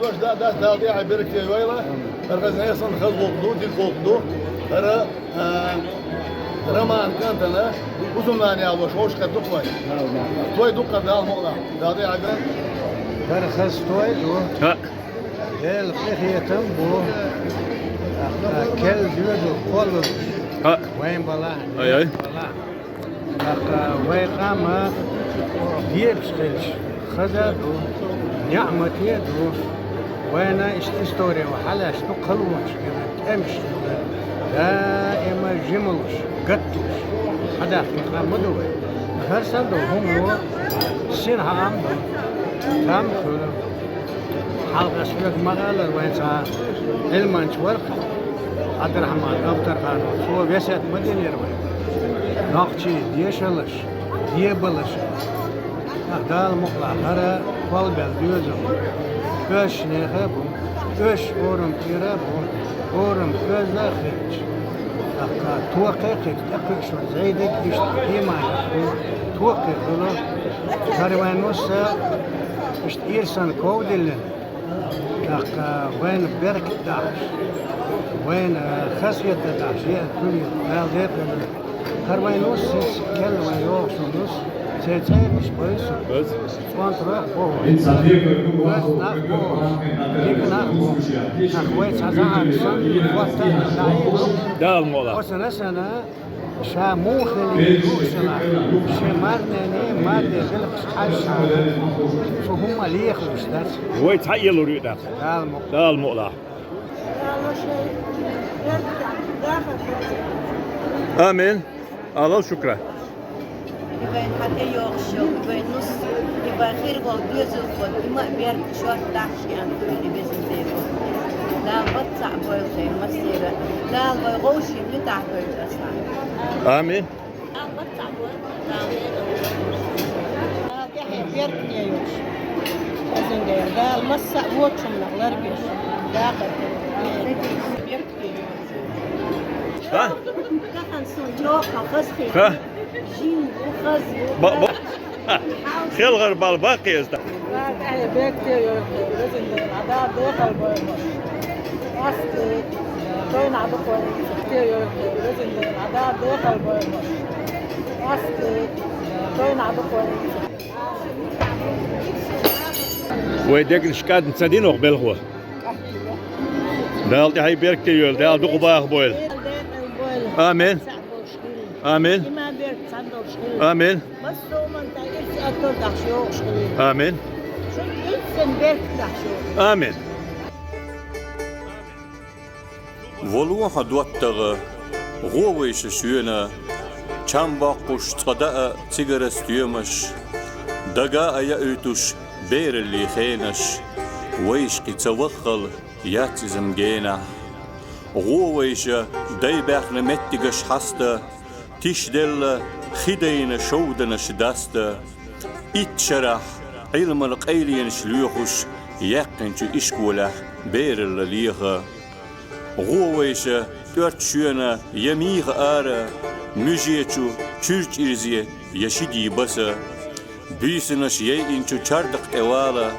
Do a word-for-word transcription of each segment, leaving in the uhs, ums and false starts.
Дош да, да, Дала тӀехьа беркате йойла. ХӀара хаза хьесана хаза гӀулакх ду, дика гӀулакх ду. ХӀара, а, Роман кӀантана, Узунан яхаш, вовшахкхетта ду-кх вай. Твой ду-кх хӀара, Дала мукъ лахь. Дала тӀехьа беркате. ХӀара хаза твой ду. ХӀаъ. Дала къахетам бу. Керла доьзал кхоллалуш. ХӀаъ. Вайн балахь, ай, ай, балахь. ТӀаккха вай къам дебаш хилча, хаза а ду, ниӀмате а ду. Вайна иштта истори вай хьалаьцна ду, кхалонаш гина, тӀемаш гина, даима жима луш, гатта луш хьадахкина къам ма ду вай. ХӀара санна долу хӀума сина хьаам ду, там хуьлу. Хьалха шуьга ма-аллара, вайн цхьа Ӏилманча вара-кх, Ӏабдурахьман Абутарханов, цо весет ма динера вайна. Нохчий дешалаш, дебалаш. Ах, Дала мукъ лахь, хӀара кхоллабелла доьзал. Оьшуш нехан а бу, оьшуш орам тӀера а бу, орам оьзда а хилча. ТӀаккха тохе а кхетта, тӀекхуьуш вара зӀе дерг иштта иманах бу, тохе хуьлу. ХӀара вайн нус а иштта ирсана ков диллина. ТӀаккха вайна беркат дахьаш, вайна хазахета дахьаш, еана хуьлийла, Дала декъала. ХӀара вайн нус, хӀинца керла вайн йогӀуш йолу нус, церан цӀераш бойсу. ЦӀонтарах боху. Ваз нах боху. Дика нах боху. Нах вай цхьа зӀе санна, хӀотта а даийла. Дала мукъ лахь. Оцу насана Ша муха хилийла лууш хилахь, шен марнене, марде гӀиллакхаш хьажа, цу хӀумма лехалуш дац. Вай цхьа а лур ю тӀаккха. Дала мукъ. Дала мукъ лахь. Амин. Аллаху шукра. И вайн хьан тӀейогӀуш йолу, и вайн нус, и вайн хир волу доьзалхо, и ма а беркате шорта дахьаш и ан хуьлу и везан Дела. Дала баццахь бойла шайн массера. Дала вай гӀовшийн муьтӀахь бойла аса. Амин. Дала баццахь бойла, Дала тӀехь беркате йолуш. Везан Дела, Дала массо а вочунах ларбеш. Дахар. Беркате йолуш. Ха? Тахана сон чӀогӀа хаза хир. Ха? Жин ву, хаза ву. Ба-, ба-, хелхар бала баккхий иза. Ва, тӀехь бекте йойла, везан Дела, Дала декъал бойла. Аски, тойна дукхой, те йойла, везан Дела, Дала декъал бойла. Аски, тойна дукхой. Вай дегнаш кӀадна ца дина оха белхо. Дала тӀехь беркате йойла, Дала дукха баха бойла. Амин. Амин. Амин. Амин. Амин. Вало хьо доттагӀа, гӀо вайша шоьна, чам боккхуш цкъа даа цигара стоьмаш, дага а яуьйтуш бераллин хенаш, вайша кхин ца ваххал яц иза-м генахь. ГӀо вайша дай баьхна меттигаш хьаста, тишделла хи дайна шовданаш даста, итт шарахь Ӏилман къайленаш лоьхуш, яьккхинчу ишколехь бералла леха. ГӀо вайша тӀоьртта шоьна я мийха ара, муьжечу чуьрчу ирзе я ши дий баса, буьйсанаш яйинчу чардакх тӀе вала,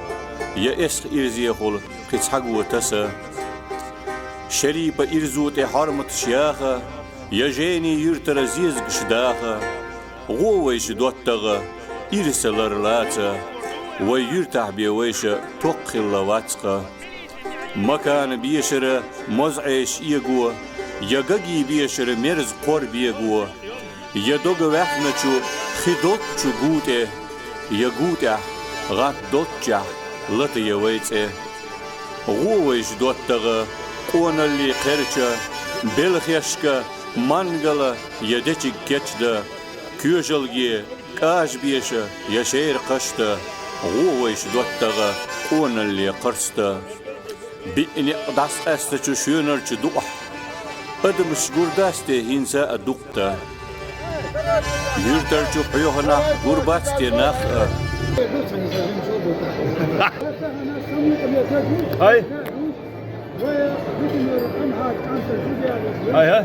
я эсха ирзехула кхин цхьаго таса. Шерипа ирзу тӀе хьорматаш яха, я Жени юьртара зезагаш даха. ГӀо вайша доттагӀа, ирса лар лаца, вай юьртахь бен вайша токх хилла вацкъа. Макана бешара мозӀеш эго, я гаги бешара мерза кхор бего, я дога ваьхначу хи долччу гу тӀе, я гу тӀехь гӀат долччехь лата я вай цӀе. ГӀо вайша доттагӀа, къоналле кхерча, белхешка мангала я дечиг кечда, коьжалге кӀажа беша я шера кхашта, гӀо вайша доттагӀа, къоналле кхарста. Биъ некъ дӀасакъаьстачу шоьнарчу дукъахь адамаш гур дац те хӀинца а дуккха? Юьртарчу пхьоьханахь гур бац те нах а? Ай! Ай, ай!